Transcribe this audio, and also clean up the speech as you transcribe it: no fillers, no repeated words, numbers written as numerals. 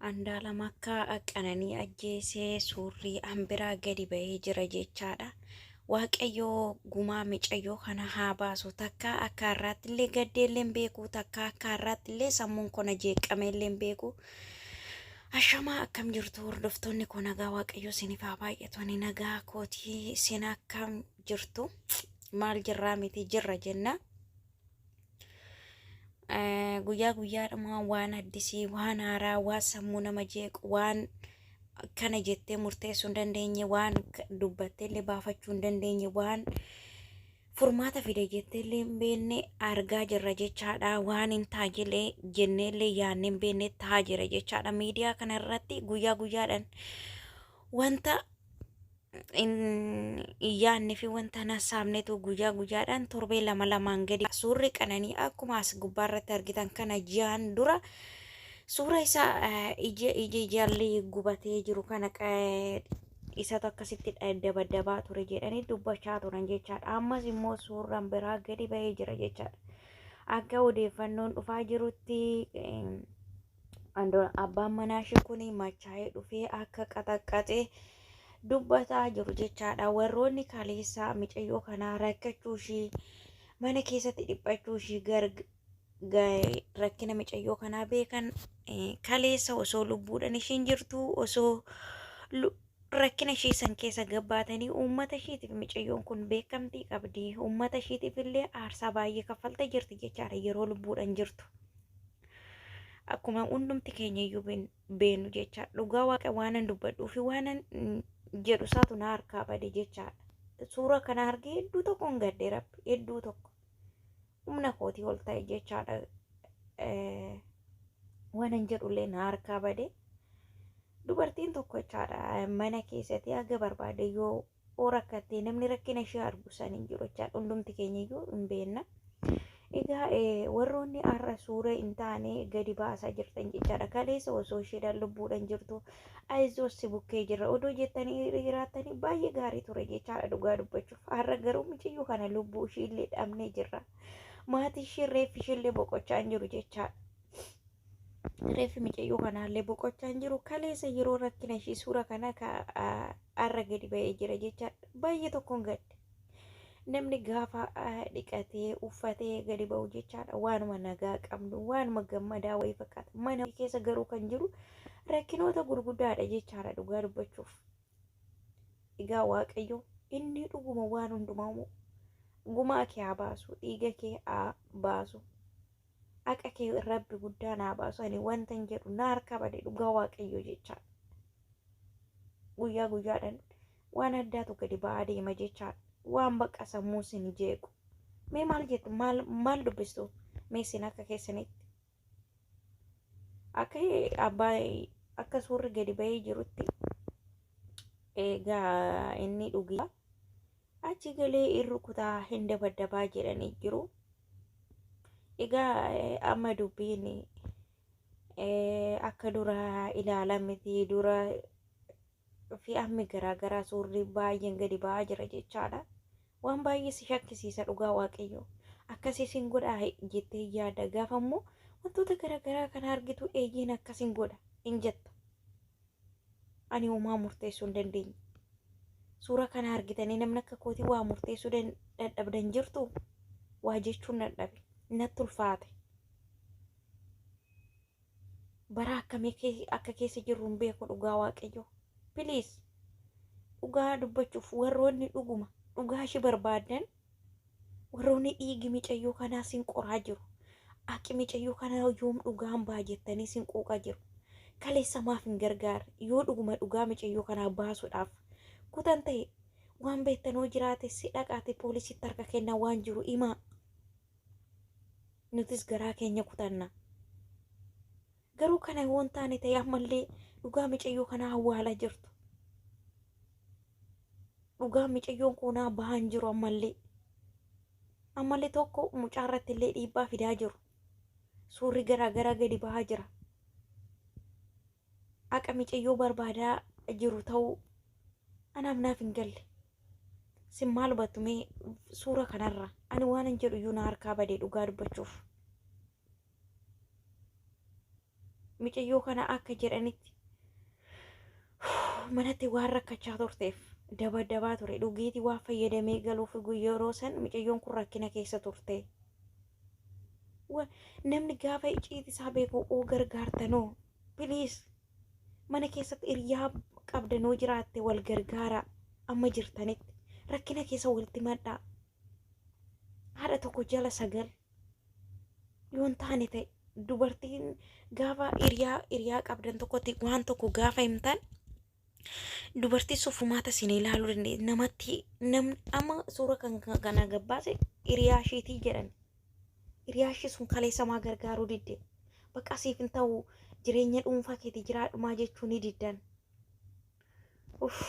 Andaalam akka Qananii ajjeesee suurri hanbiraa gadi ba'ee jira jechaadha. Waaqayyoo gumaa micayyoo kana haa baasu. Takka akka har'aatti illee gaddee illee hin beeku. Takka akka har'aatti illee sammuun kona jeeqamee illee hin beeku. Ashamaa, akkam jirtu hordoftoonni koo? Nagaa Waaqayyoo isiniif haa baay'atu. Ani nagaa kootii, isin akkam jirtu? Maal jirraa miti, jirra jenna. Guyyaa guyyaadhuma waan addisii, waan haaraa, waan sammuu nama jeequ, waan kana jettee murteessuu hin dandeenye, waan dubbattee illee baafachuu hin dandeenye, waan furmaata fide jettee illee hin beekne argaa jirra jechaadha. Waan hin taajile jennee illee yaadnee hin beekne tahaa jira jechaadha. Miidiyaa kana irratti guyyaa guyyaadhaan wanta hin yaadne fi wanta hin hassaabnetu guyyaa guyyaadhaan torbee lama lamaan gadi. Suurri Qananii akkuma as gubbaarratti argitan kana ji'aan dura suura isaa ija iji jalli gubatee jiru kana isatu akkasitti dabaddabaa ture jedhanii dubbachaa turan jechaadha. Ammas immoo suuraan biraa gadi ba'ee jira jechaadha. Akka odeeffannoon dhufaa jirutti abbaan manaa ishee kun machaa'ee dhufee akka qaxaqqaxee dubbataa jiru jechaadha. Warroonni kaleessaa micayyoo kanaa rakkachuu ishii, mana keessatti dhiphachuu ishii, rakkina micayyoo kanaa beekan, kaleessa osoo lubbuudhaan ishiin jirtu osoo rakkina ishii san keessa gabbaatanii uummata ishiitiif, micayyoon kun beekamtii qabdi. Uummata ishiitiif illee aarsaa baay'ee kaffaltee jirti jechaadha yeroo lubbuudhaan jirtu. Akkuma hundumti keenya iyyuu beenu jecha, dhugaa Waaqa waanan dubbadhuu fi waanan jedhu isaatu na harkaa bade jechaadha. Suura kana argee hedduu tokkoon gadde, Rabbi, hedduu tokko humna kootii ol ta'e jechaadha. Waanan jedhullee na harkaa bade. Dubartiin tokko jechaadha mana keessatti haga barbaade yoo rakkattee namni rakkina ishee argu san hin jiru jechaadha. Hundumti keenya iyyuu hin beekna. Egaa warroonni har'a suura hin taane gadi baasaa jirtan jechaadha. Kaleessa osoo isheedhaan lubbuudhaan jirtu "Ayizoo, si bukkee jirra" odoo jettanii jiraattanii baay'ee gaarii ture jechaadha dhugaa dubbachuuf. Har'a garuu mucayyoo kana lubbuu ishee illee dhabnee jirra. Maatii ishee reeffi ishee illee boqochaa hin jiru jechaadha. Reeffi mucayyoo kanaallee boqochaa hin jiru. Kaleessa yeroo rakkina ishee suura kana har'a gadi ba'ee jira jechaadha. Baay'ee tokkoon gadde. Namni gaafa dhiqatee uffatee gadi ba'u jechaadha waanuma nagaa qabnu, waanuma gammadaa wayii fakkaata. Mana keessa garuu kan jiru rakkinoota gurguddaadha jechaadha dhugaa dubbachuuf. Egaa Waaqayyo inni dhuguma waan hundumaa gumaa kee haa baasu, dhiiga kee haa baasu, haqa kee Rabbi guddaan haa baasu. Ani wanta hin jedhu na harkaa bade dhugaa Waaqayyo jechaadha. Guyyaa guyyaadhaan waan addaatu gadi ba'aa deema jechaadha. Waan baqa sammuu isin jeequ. Mee maal jettu? Maal maal dubbistu mee isin akka keessanitti? Akka abbaa akka suurri gadi ba'ee jirutti egaa inni dhugee achi galee irru kutaa hin dabaddabaa jedhanii jiru. Egaa amma dubbiin akka dura ilaalamiti, dura fi ammi garaagaraa suurri baay'een gadi ba'aa jira jechaadha. Waan baay'ee si shakkisiisa dhugaa Waaqayyo. Akkasii sin godhaa jettee yaada, gaafa immoo wantoota garaagaraa kana argitu eeyyeen akkasin godha hin jetta. Ani homaa murteessuu hin dandeenye. Suura kana argitanii namni akka kootii waa murteessuu dadhabdan jirtu? Waa jechuun dadhabe. Natti ulfaate. Bara akkamii akka keessa jirru hin beeku dhugaa Waaqayyo. Please, dhugaa dubbachuuf, warroonni dhuguma dhugaa ishee barbaadan, warroonni dhiigi micayyoo kanaa sin qoraa jiru. Haqi micayyoo kanaa yoom dhugaan ba'a jettanii sin quuqaa jiru. Kaleessa maaf hin gargaarre yoo dhuguma dhugaa micayyoo kanaa baasuudhaaf kutan ta'e? Waan beektanoo jiraate si dhaqaate poolisitti harka kennaa, waan jiru himaa. Nutis garaa keenya kutanna. Garuu kana yoo hin taane ta'e ammallee dhugaa micayyoo kanaa awwaalaa jirtu. Dhugaa micayyoon kunaa bahaa hin jiru ammallee. Ammallee tokko mucaa irratti illee dhiibbaa fidaa jiru. Suurri garaa garaa gadi bahaa jira. Haqa micayyoo barbaadaa jiru ta'uu anaaf naaf hin galle. Sin maal hubattu mee suura kanarra? Ani waan hin jedhu iyyuu na harkaa bade dhugaa dubbachuuf. Micayyoo kana akka jedhanitti manatti waan rakkachaa turteef dabadabaa ture. Dhugeetii waan fayyadamee galuuf yeroo san micayyoon kun rakkina keessa turte. Namni gaafa iciiti isaa beeku oo gargaartanoo, please, mana keessatti hiriyaa qabdanoo jiraatte wal gargaaraa. Amma jirtanitti rakkina keessa walitti madhaa. Haadha tokko jala 9 yoon taane ta'e, dubartiin gaafa hiriyaa qabdan tokkotti waan tokko gaafa himtan, dubartii sufumaata isin ilaaluu dandeenya. Namatti namni amma suura kan kana gabbaase hiriyaa isheetii jedhan. Hiriyaa ishee sun kaleessa maa gargaaruu didde? Bakka siif hin ta'u, jireenya dhuunfaa keetii jiraadhumaa jechuu ni diddan. Uff.